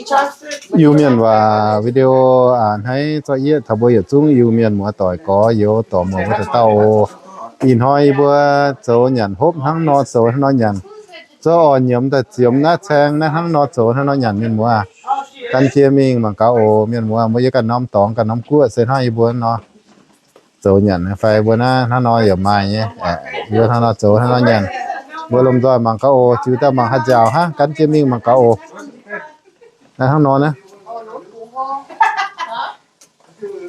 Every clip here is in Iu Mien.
Iu-Mienh waac video a'hneiv zorqv yieqv taux mbuo yietc zungv Iu-Mienh muoz-doic gorx youz dorc muoz wuov dauh dauh oc. Ih hnoi yie mbuo zoux nyanc hopv hnangv nor, zoux hnangv nor nyanc. Zouv orv nyiemz daaih ziemx naaiv caeng naaiv hnangv nor zoux hnangv nor nyanc, mienh muoz. Gan jienv mingh mangc gaax oc, mienh muoz. Mbuo yiem ganh norm dorngx ganh norm guoqv se hnangv yie mbuo nor zoux nyanc fai mbuo naaiv hnangv nor yaac maaih nyei. Mbuo hnangv nor zoux hnangv nor nyanc. Mbuo lomh nzoih mangc gaax oc, ziux daaih mangc haaix nziaauc hnangv, gan jienv mingh mangc gaax oc. Naaiv hnangv nor naaiv,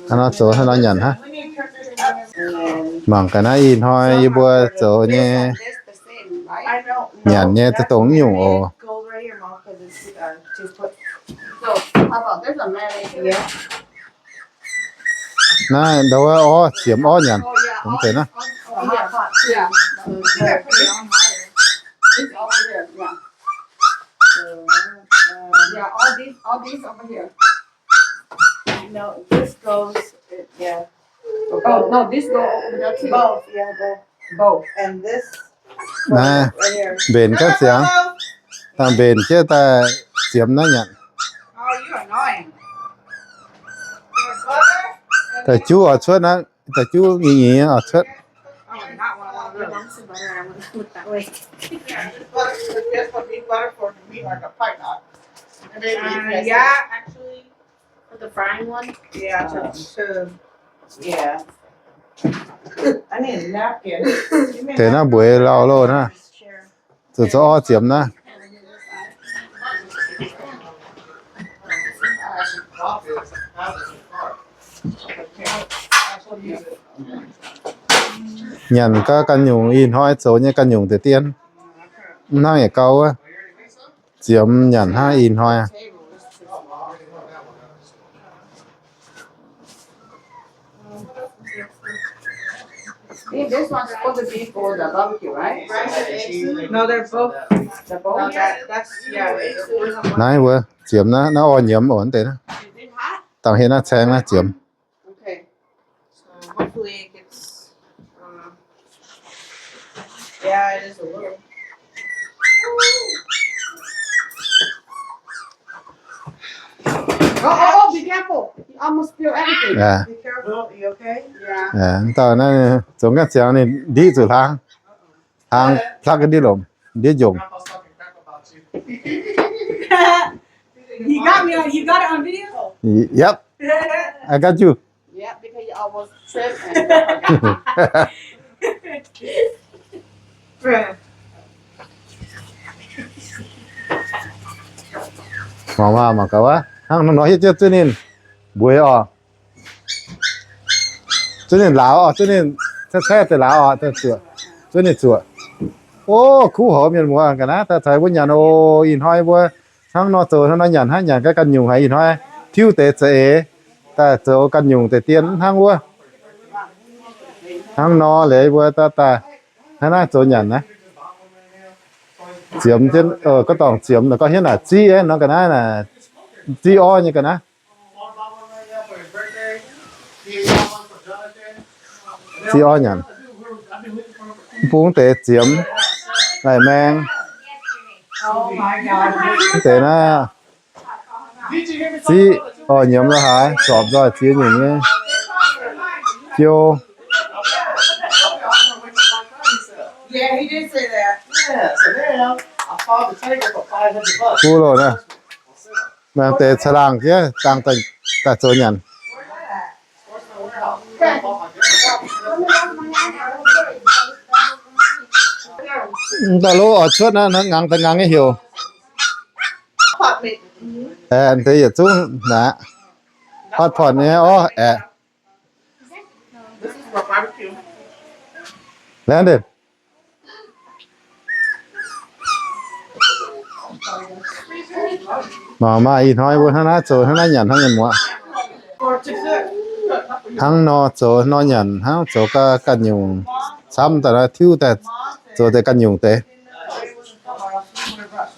hnangv nor zoux hnangv nor nyanc hnangv. Mangc gaax naaiv ih hnoi yie mbuo zoux nyei nyanc nyei dongh nyungc oc. Naaiv ndau wuov orv ziemx orv nyanc, dongh deix naaiv. Naaiv mbenc gaav ziangx, dangh mbenc jienv daaih ziemx naaiv nyanc. Daaih juv oix cuotv naaiv, daaih juv nyei nyei oix cuotv. Deix naaiv mbueiz lauh loh naaiv. Zuqc zoux orv ziemx naaiv. Nyanc gau ganh nyungc, ih hnoi zoux nyei ganh nyungc deix dien. Mv hnangv yietc gau wuov, ziemx nyanc hnangv ih hnoi. Naaiv wuov ziemx naaiv, naaiv orv nyiemz oc, deix naaiv. Dangh hietv naaiv caeng naaiv ziemx. Mv dauh naaiv zoux ganh ziangx ninh ndiqv zuqc hlang, hlang plakv ndiqv lomc, ndiqv njongc. Yep, I got you. Mangc maah, mangc gaax wuov, hnangv nor hietv jienv zuqc ninh mbueix oc. Zuqc ninh lauz oc, zuqc ninh caeqv caeqv deix lauz oc, zuqc ninh zuoqc. O, kuv houx mienh muoz ga'naaiv daaih caux mbuo nyanc oc. Ih hnoi mbuo hnangv nor zoux hnangv nor nyanc hnangv, nyanc ga'naaiv ganh nyungc haic. Ih hnoi tiuv deix za'eix daaih zoux ganh nyungc deix dien hnangv wuov. Hnangv nor leiz mbuo daaih hnangv naaiv zoux nyanc naaiv. Ziemx jienv, gorngv dorngc ziemx naaic, gorngv hietv naaic ziqv nor ga'naaiv naaic, ziqv orv nyei ga'naaiv. Ziqv orv nyanc. Mv bung deix ziemx, lai-maeng. Mv deix naaiv ziqv orv nyiemz lo haaix, zorpc nzoih ziex nyungc nyei jiou. Kuv loh naaiv. Mangc deix caangh laangh jiex dangh daaih zoux nyanc. Daaih lov oix cuotv naaiv, ngangx daaih ngangx nyei heuc. Aeqv, deix yietc zungv naaiv, hotpot nyei orv aeqv. Laengz deix. Mangc maah, ih hnoi mbuo hnangv naaiv zoux hnangv naaiv nyanc hnangv nyei muoz. Hnangv nor zoux nor nyanc, hnangv zoux ganh nyungc camv daaih naaiv, tiuv daaih zoux deix ganh nyungc deix.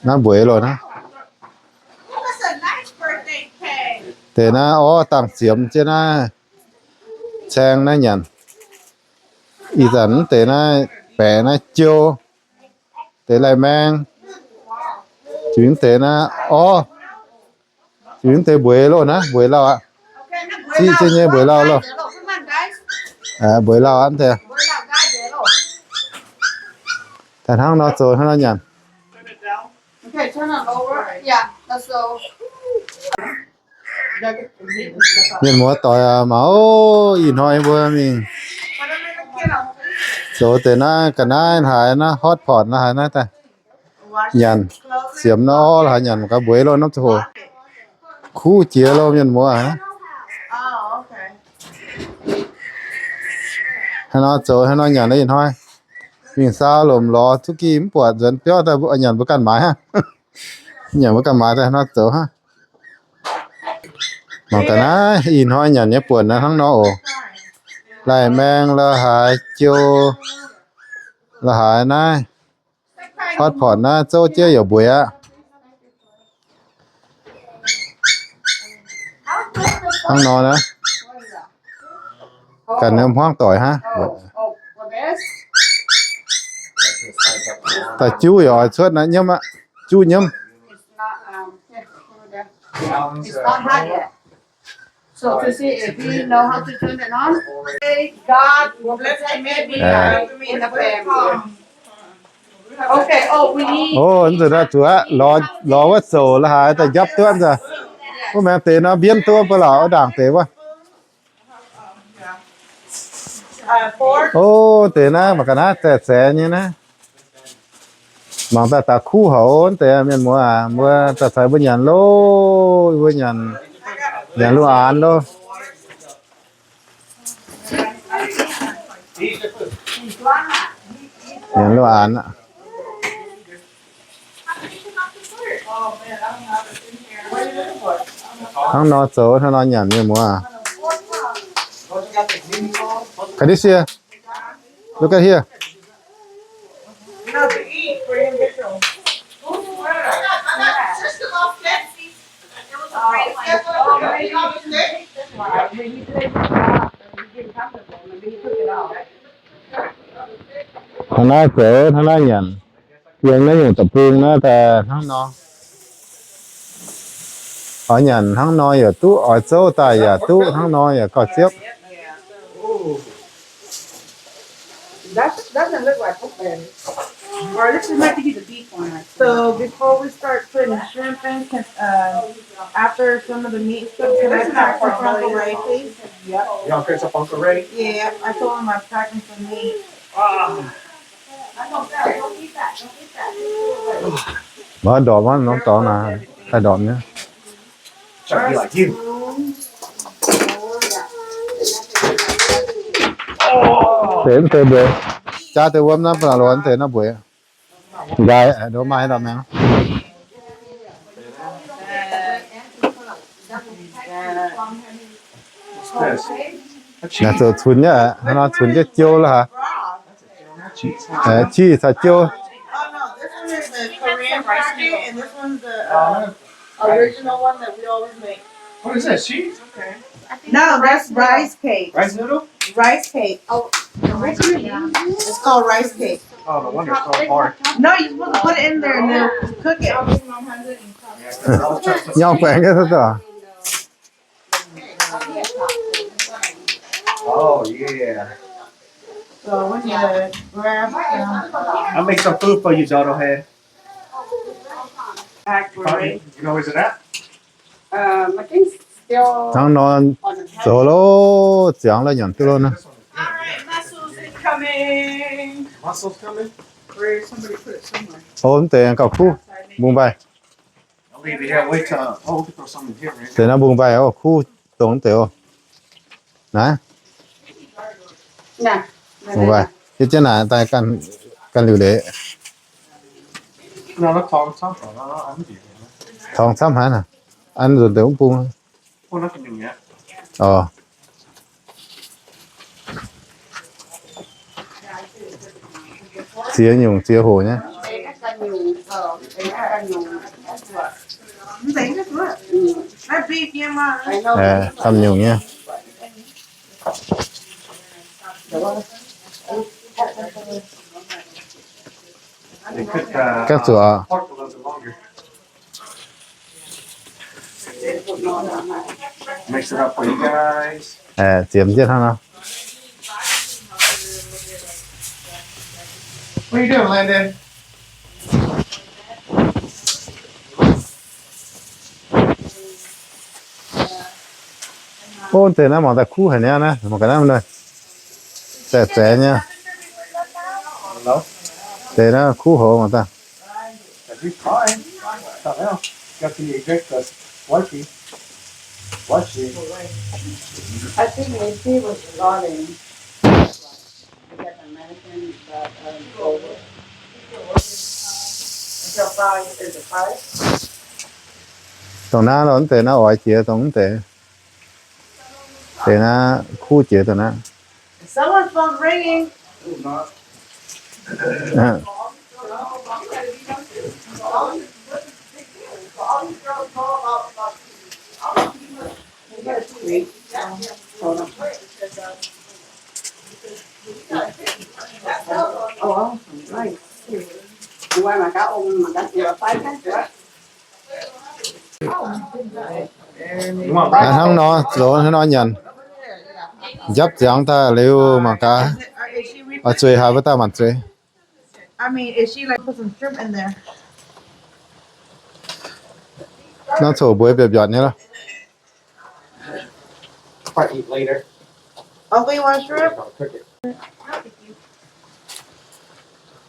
Naaiv mbueiz loh naaiv. Deix naaiv orv dangh ziemx jienv naaiv caeng naaiv nyanc. Ih zanc mv deix naaiv baeqc naaiv jiou, deix lai-maeng, juix mv deix naaiv orv, Ziux deix mbueix loh naaiv, mbueix lauh aqv. Ziqv jienv nyei mbueix lauh loh. Mbueix lauh aqv deix. Daaih hnangv nor zoux hnangv nor nyanc. Mienh muoz doic aac, mangc oc, ih hnoi mbuo mingh zoux deix naaiv ga'naaiv haaix naaiv, hotpot naaiv haaix naaiv daaih nyanc, siemx naaiv orv haaix nyanc gaax mbueix loh norm ziangh hoc. Kuv jiex loh mienh muoz aac. Hnangv nor zoux hnangv nor nyanc naaiv ih hnoi. Mingh saau lomc lorz zuqv gih mv buatc nzuonx biauv daaih nyanc mbuo ganh maaiz hnangv. Nyanc mbuo ganh maaiz daaih hnangv nor zoux hnangv. Mangc ga'naaiv ih hnoi nyanc nyei buonc naaiv hnangv nor oc. Lai-maeng la'haaix, jiou la'haaix naaiv, hotpot naaiv zouv jienv yaac mbueix aqv. Hnangv nor naaiv, ganh nyei hmuangv doic hnangv. Daaih juv yaac oix cuotv naaiv nyiemv aqv, juv nyiemv. Ov, nzunc naaiv zuqc aqv, lorz wuov zoux la'haaix daaih njapv duqv nzunc. Wuov maengx deix nor mbienv duqv ba'lauc, wuov ndaangc deix wuov. Ov, deix naaiv mangc ga'naaiv zaeqc zaeqc nyei naaiv. Mangc daaih daaih kuv haic deix mienh muoz aac, mbuo daaih caux mbuo nyanc loh, mbuo nyanc, nyanc luoqc aanx loh. Nyanc luoqc aanx aqv. Hnangv nor zoux hnangv nor nyanc mienh muoz aac. Look at this here. Look at here. Hnangv naaiv zoux, hnangv naaiv nyanc. Yiem naaiv nyungc deic-bung naaiv daaih hnangv nor. Oix nyanc hnangv nor yaac duqv, oix zouv daaih yaac duqv, hnangv nor yaac gauh ziepv. That doesn't look like open. Or this might be the beef one. So before we start putting shrimp in, can, uh, after some of the meat stuff, can I pack some Funk O Ray, please? Yep. You want some Funk O Ray? Yeah, I told him I'm packing some meat. Mv ndorpc mv norm dorngx naaic, haih ndorpc nyei. Deix mv deix mbueix, jaav deix wuom naaiv ba'laqc lorz deix naaiv mbueix. Nqaai, ndoh maaih ndorpc maengx. Naaiv zoux cunx nyei, hnangv nor cunx jienv jiou la'haaix. Qi caux jiou. Original one that we always make. What is that, sheep? No, that's rice cake. Rice noodle? Rice cake. Oh, it's called rice cake. Oh, no wonder it's so hard. No, you're supposed to put it in there and then cook it. Nyaanh baengc nyei. Oh, yeah. So we need to grab some. I'll make some food for you, Dodo Head. Back for it. You know where's it at? Um, I think still. Hnangv nor zoux loh, ziangx la'nyangc duqv loh naaiv. All right, mussels incoming. Mussels coming? Where somebody put it somewhere. Ov, mv deix gauh kuv, mbungh mbaih. Deix naaiv mbungh mbaih oc, kuv dongh deix oc. Naaiv. Mbungh mbaih. Yie jienv naaic daaih ganh liuc leiz. Torngx camv haaix naaic. An nzunc deix mv bung. Oc. Ziex nyungc ziex hoc nyei. Camv nyungc nyei. Gapv zuqc oc. Mix it up for you guys. Ziemx jienv hnangv nor. What are you doing, Landon? Ov, deix naaiv mangc daaih kuv haic niaa, naaiv mangc gaax naaiv, deix zeiz nyei. Deix naaiv kuv hoc mangc daaih. Dongh naaiv lorqc, mv deix naaiv oix jiex dongh mv deix. Deix naaiv kuv jiex dongh naaiv. Hnangv nor zoux hnangv nor nyanc. Njapv ziangx daaih liuz mangc gaax, oix zueiz haaix wuov dauh maanc zueiz. Naaiv coc mbuox biopv mbiortc nyei loh.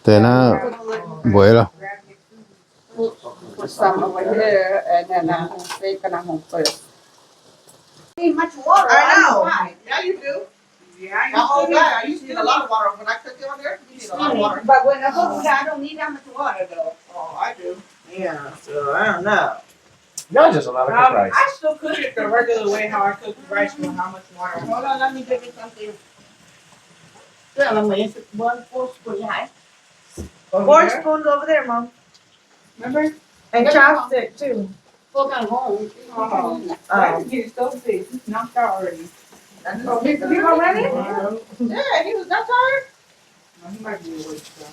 Deix naaiv mbueix loh. Y'all just a lot of rice. I still cook it the regular way, how I cook rice with how much water. Hold on, let me give you something. Four spoons over there, Mom. Remember? And chopstick too. Go back home. Oh, he's so big. He's knocked out already. That's so big. You already? Yeah, he was that tired. No, he might be awake still.